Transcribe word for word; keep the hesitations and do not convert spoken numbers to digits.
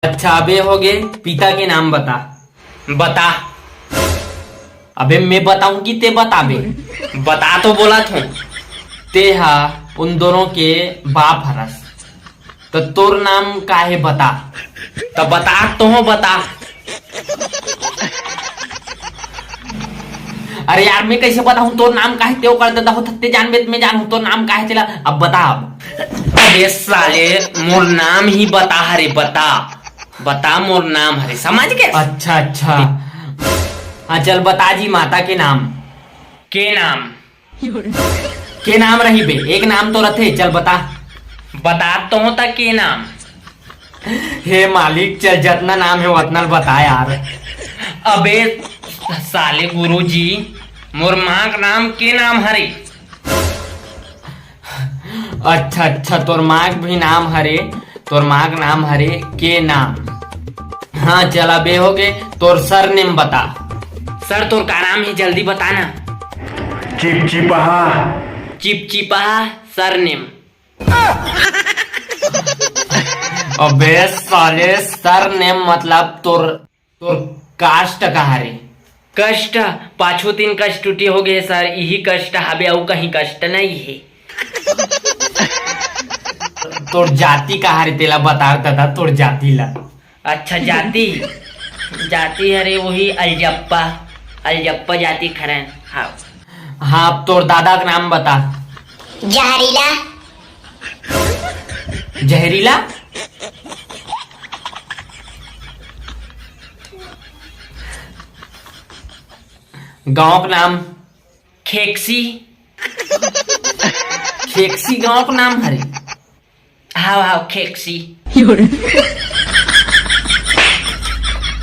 अच्छा, अबे हो गे, पिता के नाम बता। बता। अबे मैं बताऊं कि ते बताबे? बता तो बोलत हूँ। ते हा उन दोनों के बाप हरस, त तोर नाम का हे बता? त बता तो हो, बता। अरे यार, मैं कैसे बताऊं तोर नाम का हे? तेव कर देता हो, थत्ते जान बे, मैं जानूं तोर नाम का हे, चला अब बता अब। अबे साले, मोर नाम ही बता हरे, बता। बता मोर नाम हरे, समझ गे? अच्छा, अच्छा। हाँ, चल बता जी, माता के नाम। के नाम? के नाम रही बे, एक नाम तो रथे, चल बता। बता तो हों त के नाम। हे मालिक, चल जतना नाम हे वतना ल बता यार। अबे साले गुरुजी, मोर माँ के नाम के नाम हरे। अच्छा, अच्छा, तोर माँ के भी नाम हरे, तोर माँ के नाम हरे के नाम। हाँ, चल अबे हो गे, तोर सरनेम बता। सर, तोर का नाम हे, जल्दी बता ना। चिपचिपहा। चिपचिपहा सरनेम। अबे साले, सरनेम मतलब तोर, तोर कास्ट का हरे? कष्ट, पाछू तीन कष्ट टूटी हो गए सर, इही कष्ट हबे, अउ कहीं कष्ट नहीं है। तोर जाति का हरे, तेला बता दादा, तोर जाति ला। अच्छा, जाति, जाति हरे वही अलजप्पा, अलजप्पा जाति खरन। हाँ। हाँ, अब तोर दादा का नाम बता। जहरीला। जहरीला? गांव का नाम? खेकसी। खेकसी गांव का नाम हरे? हाव, हाव, खेकसी।